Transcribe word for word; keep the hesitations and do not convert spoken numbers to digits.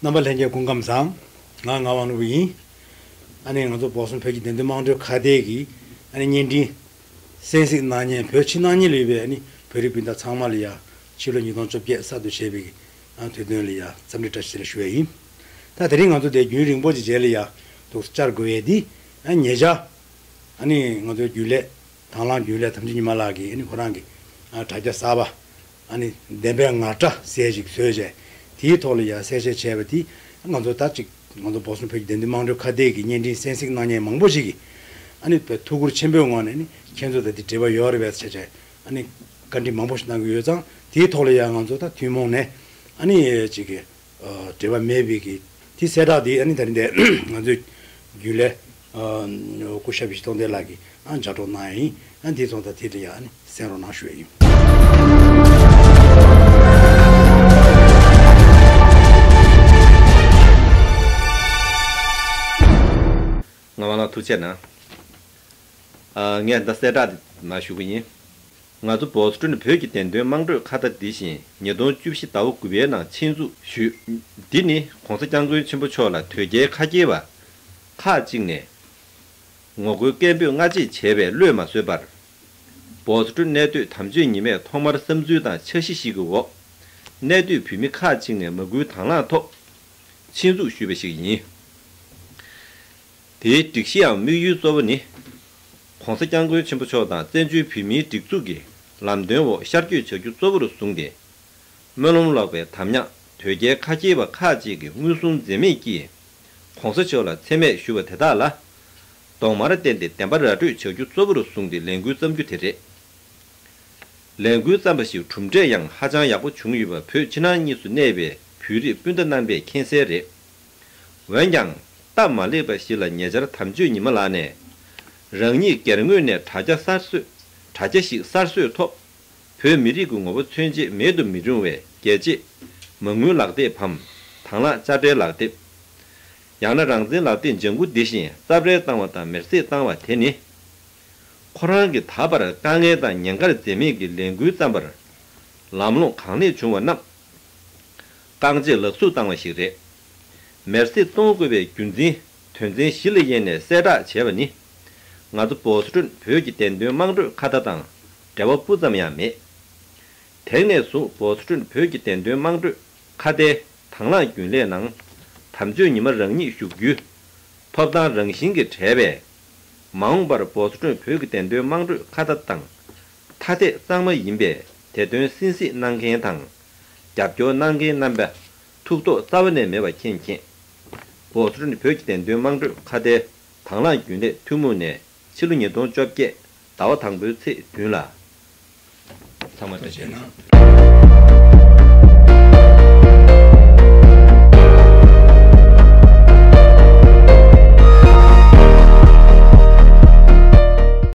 རྣམ་པ་ལྷན་རྒྱས་སྐུ་ཁམས་བཟང་། ང་ངག་དབང་ནོར་བུ་ཡིན། ཨ་ནི་ང་ཚོ་བོགས་སོན་བོད་ཀྱི་བདེན་དོན་དམངས་ཁྲོད་ཁ་བརྡའི་གི་ཨ་ནི་བརྙན་འཕྲིན་གསན་གཟིགས་གནང་མཁན་བོད་ཕྱི་ནང་གཉིས་ལ་ཡོད་པའི་ཨ་ནི་བོད་རིགས་སྤུན་ཟླ་ཚང་མ་ལ་ཡ་ཕྱི་ལོ་ཉིས་སྟོང་བཅོ་བརྒྱད་གསར་དུ་བྱས་པའི་གི་ཨ་དུས་སྟོན་ལ་ཡ་འཚམས་འདྲི་བཀྲ་ཤིས་བདེ་ལེགས་ཞུ་ཡ་ཡིན། ད་དེ་རིང་ང་ཚོ་དེ་རྒྱུན་རིང་པོ་ཅིག་རྗེས་ལ་ཡ་འདུག་བཅར་དགོས་ཡས་འདི་ཨ་ཉེ་ཆར་ཨ་ནི་ང་ཚོའི་རྒྱུན་ལས། དང་བླངས་རྒྱུན་ལས་དམ་ཆོས་ཉི་མ་ལགས་ཀྱིས་ཨ་ནི་ཁོ་རང་གི་ཨ་དྲ་རྒྱ་གསར་པ་ཨ་ནི་བདེན་པའི་ངར་སྒྲ་ཟེར་ཞིག་བཟོས་བྱས། དེའི་ཐོག་ལ་ཡང་གསལ་བཤད་བྱས་པ་དེ་ང་ཚོ་ད་ཅིག་ང་ཚོ་བོགས་སོན་བོད་ཀྱི་བདེན་དོན་དམངས་ཁྲོད་ཁ་བརྡའི་གི་བརྙན་འཕྲིན་གསན་གཟིགས་གནང་མཁན་མང་པོ་ཞིག་གིས་ཨ་ནི་ཐུགས་ཁུར་ཆེན་པོའི་ངང་ནས་ཨ་ནི་ཁྱེད་ཚོ་དང་དེ་འབྲེལ་བ་ཡོད་རེད་པས་ཟེར་བྱས་ཨ་ནི་བཀའ་འདྲི་མང་པོ་ཞིག་གནང་གི་ཡོད་ཙང་། དེའི་ཐོག་ལ་ཡང་ང་ཚོ་ད་ཐུན་མོང་ནས་ཨ་ནི་ཅིག་གི་འབྲེལ་བ་མེད་པའི་གི་དེ་གསལ་བསྒྲགས་དེ་ཨ་ནི་ད་རིང་འདི་ང་ཚོའི་རྒྱུན་ལས་སྐུ་ཞབས་ཡེ་ཤེས་མཐོང་ལྡན་ལགས་ཀྱིས་ཨ་ནི་ལྗགས་སྒྲོག་གནང་ཡ་ཡིན། ཨ་ནི་དེ་སོང་ཙང་དེ་ལ་ཡ་ཨ་ནི་གསན་རོགས་གནང་ཞུ་ཡ་ཡིན། ངག་དབང་ལགས་ཐུགས་རྗེ་གནང་། ཨ་ངས་ད་གསལ་བསྒྲགས་དེ་མར་ཞུ་གི་ཡིན། ང་ཚོ་བོགས་ཀྲོན་བོད་ཀྱི་བདེན་དོན་དམངས་ཁྲོད་ཁ་བརྡ་འདི་བཞིན་ཉིས་སྟོང་བཅུ་བཞི་ཟླ་བ་དགུ་པའི་ནང་ཆེད་འཛུགས་ཞུས། འདི་ནི་༸གོང་ས་༸སྐྱབས་མགོན་ཆེན་པོ་མཆོག་ལ་དོལ་རྒྱལ་ཁ་གྱེས་པ་ཁག་ཅིག་ནས་ངོ་རྒོལ་སྐད་འབོད་སྔ་རྗེས་བྱས་པའི་བློས་མ་བཟོད་པར། བོགས་ཀྲོན་གནས་སྡོད་དམ་ཆོས་ཉི་མས་ཐོག་མར་བསམ་ཚུལ་དང་འཆར་གཞི་ཞིག་གི་འོག་གནས་སྡོད་བོད་མི་ཁག་ཅིག་ནས་མ་སྐུལ་དང་བླངས་ཐོག་ཆེད་འཛུགས་ཞུས་པ་ཞིག་ཡིན། དེའི་སྒྲིག་གཞིའམ་དམིགས་ཡུལ་གཙོ་བོ་ནི། ༸གོང་ས་༸སྐྱབས་མགོན་ཆེན་པོ་མཆོག་དང་བཙན་བྱོལ་བོད་མིའི་སྒྲིག་འཛུགས་ཀྱི་ལམ་སྟོན་འོག་ཤར་བསྐྱོད་བྱ་རྒྱུ་གཙོ་བོར་བཟུང་སྟེ། སྨོན་ལམ་ལོག་པའི་དམ་ཉམས་དོལ་རྒྱལ་ཁ་གྱེས་པ་ཁག་ཅིག་གིས་མངོན་སུམ་འཛེམ་མེད་ཀྱིས་༸གོང་ས་མཆོག་ལ་མཚན་སྨད་ཞུ་བ་དེ་དག་ལ་གདོང་དམར་བསྟན་ཏེ་བདེན་པ་ར་སྤྲོད་བྱ་རྒྱུ་གཙོ་བོར་བཟུང་སྟེ་ལས་འགུལ་བརྩམས་རྒྱུ་དེ་རེད། ལས་འགུལ་བརྩམས་པ་ཞིག་གྲུབ་འབྲས་ཡང་ཧ་ཅང་ཡག་པོ་བྱུང་ཡོད་པ་བོད་ཕྱི་ནང་གཉིས་སུ་གནས་པའི་བོད་རིགས་སྤུན་ཟླ་རྣམ་པས་མཁྱེན་གསལ་རེད། འོན་ཀྱང་། སྟབས་མ་ལེགས་པ་ཞིག་ལ་ཉེ་ཆར་དམ་ཆོས་ཉི་མ་ལགས་ནས། རང་ཉིད་སྒེར་ངོས་ནས་དྲ་རྒྱ་གསར་བཟོས། དྲ་རྒྱ་ཞིག་གསར་བཟོས་ཐོག་བོད་མི་རིགས་ཀྱི་ངོ་བོ་མཚོན་བྱེད་མེད་དུ་མི་རུང་བའི་རྒྱལ་གཅེས། མ་དངུལ་ལག་དེབ་བམ། དང་བླངས་དཔྱ་ཁྲལ་ལག་དེབ། ཡང་ན་རང་བཙན་ལག་དེབ་ལྗང་གུ་འདི་བཞིན་རྩ་བྲལ་བཏང་བ་དང་མེར་སྲེག་བཏང་བ་དེ་ནི། ཁོ་རང་གིས་ད་བར་དཀའ་ངལ་དང་ཉེན་ཁར་འཛེམ་མེད་ཀྱི་ལས་འགུལ་བརྩམས་པར། ལམ་ལྷོང་གང་ལེགས་བྱུང་བ་རྣམས། རྐང་རྗེས་ལག་སུབ་བཏང་བ་ཞིག་རེད། མེར་སྲེག་གཏོང་དགོས་པའི་རྒྱུ་མཚན་དོན་ཚན་བཞི་ལ་དབྱེ་ནས་གསལ་བསྒྲགས་བྱས་པ་ནི། ང་ཚོ་བོགས་ཀྲོན་བོད་ཀྱི་བདེན་དོན་དམངས་ཁྲོད་ཁ་བརྡ་དང་འབྲེལ་བ་སྤུ་ཙམ་ཡང་མེད། དེང་ནས་བཟུང་བོགས་ཀྲོན་བོད་ཀྱི་བདེན་དོན་དམངས་ཁྲོད་ཁ་བརྡའི་དང་བླངས་རྒྱུན་ལས་ནང་། དམ་ཆོས་ཉི་མ་རང་ཉིད་ཞུགས་རྒྱུའི་ཐོབ་ཐང་རང་བཞིན་གྱིས་བྲལ་བས། མ་འོངས་པར་བོགས་ཀྲོན་བོད་ཀྱི་བདེན་དོན་དམངས་ཁྲོད་ཁ་བརྡ་དང་། ཐ་དད་གཙང་མ་ཡིན་པས་དེ་དོན་གསན་གཟིགས་གནང་མཁན་དང་། རྒྱབ་སྐྱོར་གནང་མཁན་རྣམ་པ་ཐུགས་ཐོག་རྩ་བ་ནས་མེད་པ་མཁྱེན་མཁྱེན། བོགས་ཀྲོན་བོད་ཀྱི་བདེན་དོན་དམངས་ཁྲོད་ཁ་བརྡའི་དང་བླངས་རྒྱུན་ལས་ཐུན་མོང་ནས་ཕྱི་ལོ་ཉིས་སྟོང་བཅོ་བརྒྱད་ཟླ་བ་དང་པོའི་ཚེས་བདུན་ལ། ཚང་མ་བཀྲ་ཤིས་བདེ་ལེགས།